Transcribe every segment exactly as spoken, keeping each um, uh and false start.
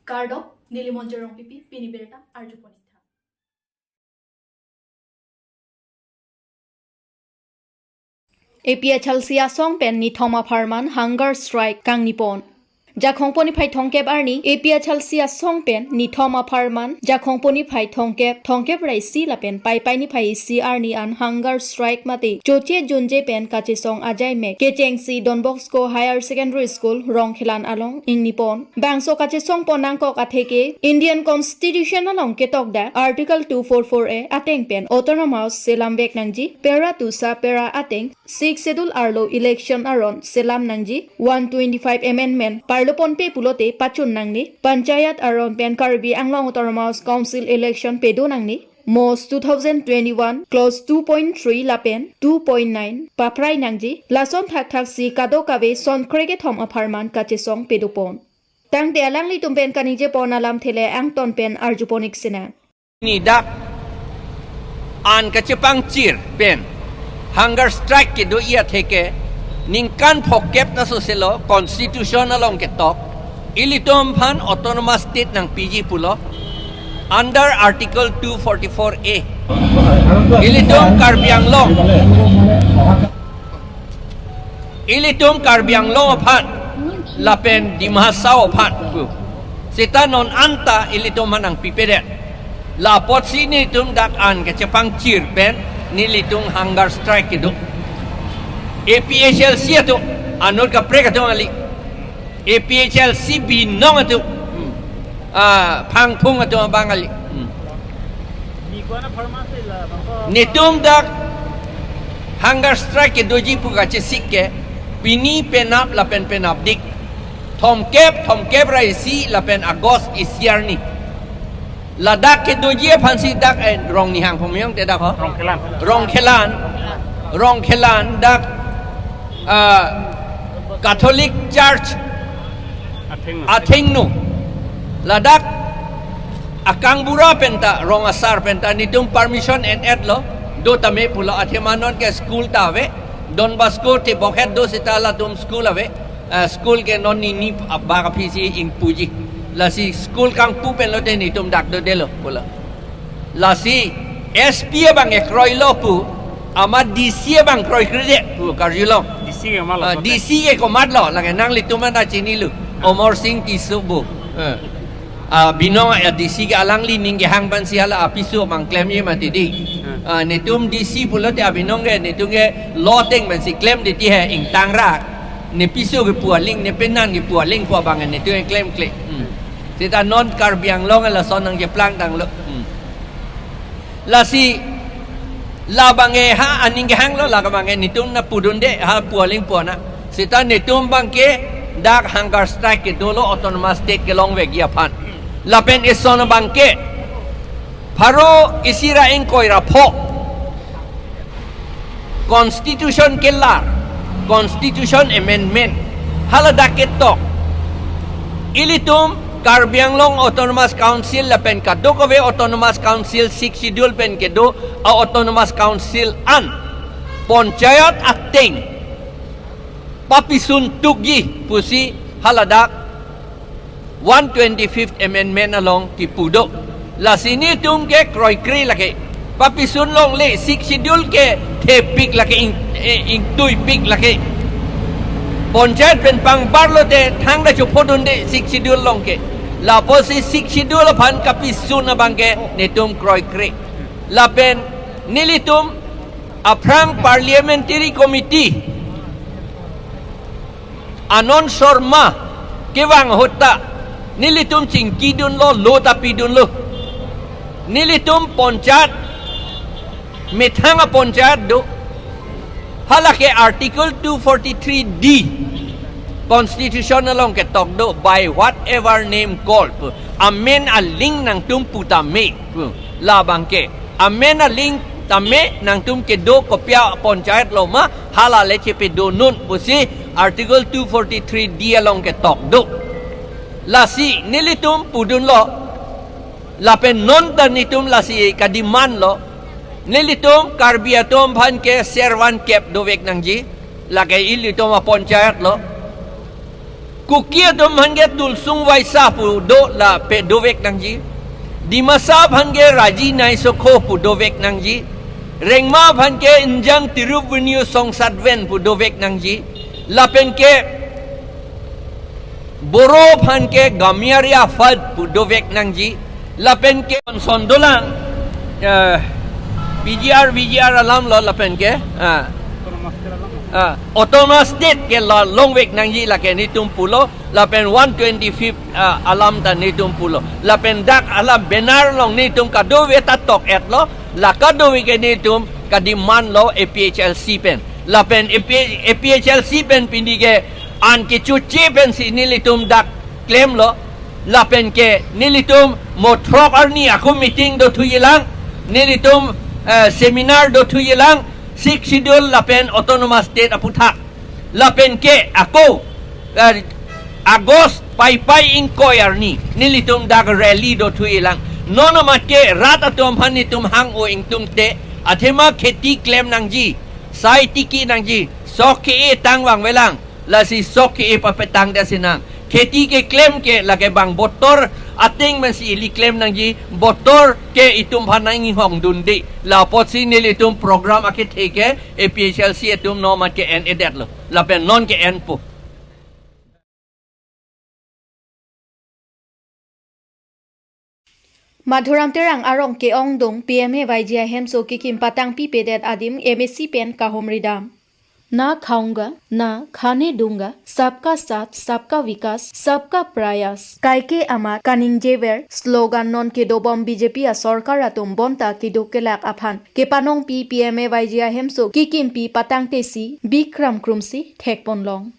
Kardom, neli Monjir Rongpipi, pini birta arjuponitha. A P H L C asong pen nithom apharman hunger strike kangnipon. Jakhong poni phai thomkep arni A P H L C asong pen nithom apharman Jakhong poni phai thomkep, thomkep ra isi lapen Paipai ni phai isi arni an hunger strike mate choche junje pen kachesong ajai mek kechengsi Don Bosco Higher Secondary School Rongkhelan along ingnipon. Bangso kachesongpon nangkok atheke Indian Constitution along ketokdak Article two four four A ateng pen autonomous selam vek nangji, pera tusa pera ateng Sixth Schedule arlo election aron selam nangji, one twenty-five amendment parloponpe pulote pachun nangne, panchayat aron pen Karbi Anglong Autonomous Council election pedo nangne, mos two thousand twenty-one clause two point three lapen two point nine paprai nangji, lason thakthaksi kadokave sonkre kethom apharman kachesong pedopon. Tangte alanglitum pen kaningjepon alamthe le angton pen arjuponik sinang. Ni dak an kachepangchir pen hunger strike kedo-i atheke ningkan phokep ta soselo constitution along ketok ilitum aphan autonomous state nangpiji pulo under Article two forty-four A. Ilitum Karbi Anglong, ilitum Karbi Anglong aphan lapen Dima Hasao aphan pu seta non anta ilitum aphan nangpipedet. La apotsi nelitum dak an kachepangchir pen nelitum hunger strike kedo. A P H L C atum, anut kaprek atum kali. A P H L C binong atum, hmm, ah, phangphung atum abang kali. Hmm. Nelitum dak hunger strike kedoji pu kachesik ke pini penap lapen penapdik. Thomkep, thomkep ra isi lapen August isi arni. Ladak kedoji aphansi dak, eh, Rongnihang Phomyong te dak ho? Rongkhelan. Rongkhelan. Rongkhelan dak, ah, Catholic Church athengno. Athengno. Ladak akangbura penta, rong asar penta, nelitum permission en-et lo, do tame pulo athema non ke school ta ave, Don Bosco te bokhet do seta latum school ave, eh, school ke non nini abak aphisi ingpuji. Lasi school kangpu pen lote nelitum dak dodelo pulo. Lasi S P abang ke kroilo pu, amat D C abang kroikredet pu karjulong. D C ke mala. Ah, kote. D C ke komatlo, lake nanglitum anta chinilo. Ah. Amar Sing Tisso pu. Eh. Ah, binong, ah, D C ke alangli ning kehang pensi hala apiso abang klemji mati di. Hmm. Ah, nelitum D C pulote abinong ke, nelitum ke loteng pensi klemdet ti he ingtangra. Ne piso kepu aling, ne penan kepu aling pu abang nelitum ke klemkle. Hmm. Seta non Karbi Anglong lason nangkeplang tanglo. Hmm. Lasi, labang ke ha aning kehanglo, labang ke nelitum nangpudunde, ha pu aling pu ana. Seta nelitum abang ke dak hunger strike kedolo autonomous state kelong vekji aphan. Lapen eson abang ke pharo isi ra ingkoi ra pho Constitution kelar, Constitution amendment, haladak ketok. Ilitum Karbi Anglong Autonomous Council lapen kadokave Autonomous Council, Sixth Schedule pen kedo a-Autonomous Council an panchayat ateng papisun tukji pusi haladak one twenty-fifth Amendment along kipu do. Lasi nelitum ke kroikre lake. Papisun longle, Sixth Schedule ke thepik lake, ing, eh, ingtuipik lake. Panchayat pen pangbar lote thangta chophodunde Sixth Schedule along ke. Lapusi Sixth Schedule aphan kapisun abang ke nelitum kroikre. Lapen nelitum aphrang Parliamentary Committee Anand Sharma kevang ahut ta nelitum chingkidunlo, lo ta pidunlo. Nelitum panchayat, methang apanchayat do. Halake Article two forty-three D Constitution along ketok do, by whatever name called. Amen aling nangtum pu tame. Labang ke. Amen aling tame nangtum kedo kopi apanchayat lo ma, hala le chepedonun pusi Article two forty-three D along ketok do. Lasi nelitum pudunlo, lapen non ta nelitum lasi kademand lo, nelitum Karbi atum aphan ke servan kep dovek nangji, lake ilitum apanchayat lo. Kuki atum aphan ke Tulsung Waisa pu do lapen dovek nangji. Dimasa aphan ke Raji Naisokho pu dovek nangji. Rengma aphan ke Injang Tirup Vinyu Songsatven pu dovek nangji. Lapen ke Boro aphan ke Gamyari Afad pu dovek nangji. Lapen ke son dolang, eh, P G R, V G R alam lo lapen ke, ah, ah, Autonomous State ke la longvek nangji lake netum pulo, lapen one twenty-fifth, ah, alam ta netum pulo. Lapen dak alam banner along netum kadokave ta tok-et lo, la kadokave ke netum kademand lo A P H L C pen. Lapen A P, A P H L C pen pini ke an kechoche pensi nelitum dak klemlo. Lapen ke nelitum mo throk arni ako meeting dothuyelang, nelitum, eh, seminar dothuyelang, Sixth Schedule lapen Autonomous State aputhak. Lapen ke ako, eh, August paipai ingkoi arni nelitum dak rally dothuyelang. Non amat ke rat atum aphan netum hang-o ingtungte, athema kheti klem nangji, sai tiki nangji, sok ke-e tang vangvelang. Lasi sok ke-e papetang da sinang. Kheti keklem ke lake bang botor ateng pensi ili klem nangji, botor ke itum aphan nang-inghong dunde. La apotsi nelitum program akethe ke A P H L C atum non amat ke en-edetlo. Lapen non ke-enpo. Madhuram Terang arong ke-ongdung P M A Y G ahemso kekim patangpipedet adim M A C pen kahumridam. ना खाऊंगा, ना खाने दूंगा, सबका साथ, सबका विकास, सबका प्रयास. Kaike amat kaningjever slogan non kedobom B J P asorkar atum bonta keduk kelak aphan kepanongpi P M A Y G ahemso kekimpi patangtesi Bikram Krumsi thekponlong.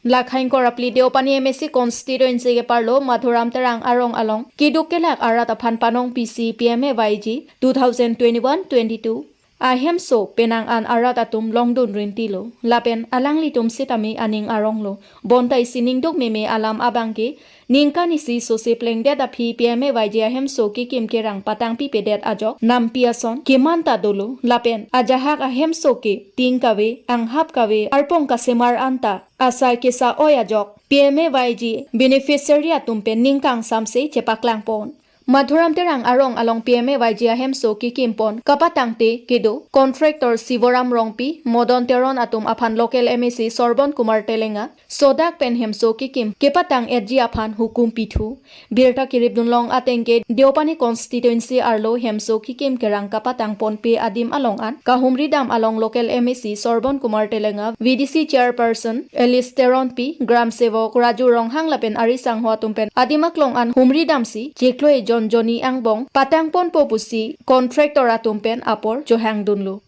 Lakhang korapli Deopani M A C constituency keparlo Madhuram Terang arong along keduk kelak arat aphan panongpisi P M A Y G two thousand twenty-one twenty-two ahemso penang an arat atum longdun rintilo. Lapen alanglitum sitame aning aronglo. Bonta isi ningduk meme alam abang ke ningkan isi sose plengdet aphi P M A Y G ahemso kekim kerang patangpipedet ajok nampi ason kemanta dolo. Lapen ajahak ahemso ke ting kave, anghap kave, arpong kasemar anta asai kesa-oi ajok P M A Y G beneficiary atum pen ningkang samse chepaklangpon. Madhuram Terang arong along P M A Y G ahemso kekimpon kapatangte kedo contractor Sivoram Rongpi, Modon Teron atum aphan local M A C Sorbon Kumar Telenga sodak pen hemso kekim kepatang-etji aphan hukum pithu. Birta keripdunlong ateng ke Deopani constituency arlo hemso kekim kerang kapatangponpe adim along an kahumridam along local M A C Sorbon Kumar Telenga, V D C chairperson Alice Teronpi, Gram Sevok Raju Ronghang lapen ari sangho atum pen adim aklong an humridamsi chiklo-e jon jonni angbong patangponpo pusi contractor atum pen apor chohangdunlo.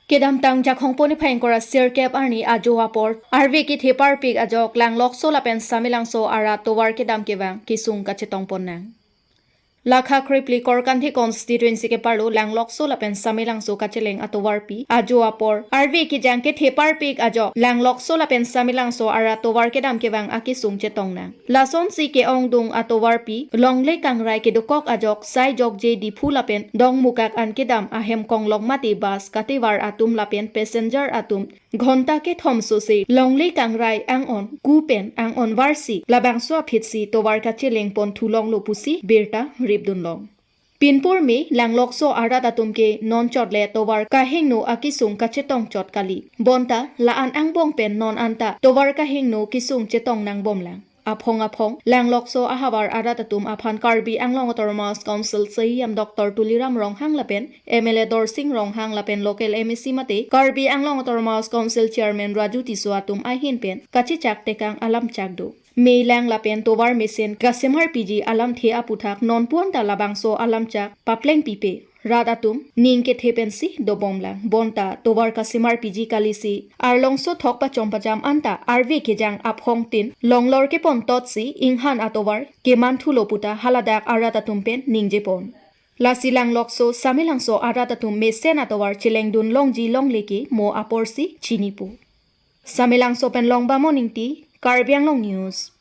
Kedamtang Jakhong poni phai ingkoi ra sirkep arni ajo apor arve kethe parpik ajok Langlokso lapen Samelangso arat tovar kedam kevang kesung kachetongpon nang. Lakha krepli Korkanthi constituency keparlo Langlokso lapen Samelangso kacheleng atovarpi ajo apor arve kejang kethe parpik ajok Langlokso lapen Samelangso arat tovar kedam kevang akesung chetong nang. Lasonsi ke-ongdung atovarpi longle kangrai kedokok ajok sai jokje Diphu lapen Dongmukak an kedam ahem konglok mate bus katevar atum lapen passenger atum ghonta kethom sose longle kangrai ang-on ku pen ang-on varsi labangso aphitsi tovar kachelengpon thulonglo pusi birta ripdunlong. Pinpur me Langlokso arat atum ke non chot le tovar kahingno akesung kachetong chot kali. Bonta la-an angbong pen non anta tovar kahingno kesung chetong nangbomlang. Aphong aphong Langlokso ahavar arat atum aphan Karbi Anglong Autonomous Council C E M Doctor Tuliram Ronghang lapen M L A Dorsing Ronghang lapen local M A C mate Karbi Anglong Autonomous Council Chairman Raju Tisso atum ahin pen kachechak tekang alamchak do. Meilang lapen tovar mesen kasemarpiji alamthe aputhak nonpu anta labangso alamchak paplengpipe. Rat atum ning kethe pensi dobomlang. Bonta tovar kasemarpiji kalisi arlongso thok pachom pacham anta arve kejang aphong tin longlor kepontotsi inghan atovar kemanthulo puta haladak arat atum pen ningjepon. Lasi Langlokso, Samelangso arat atum mesen atovar chelengdun longji longle ke mo aporsi chinipo. Samelangso pen Longbamon Ingti, Karbi Anglong News.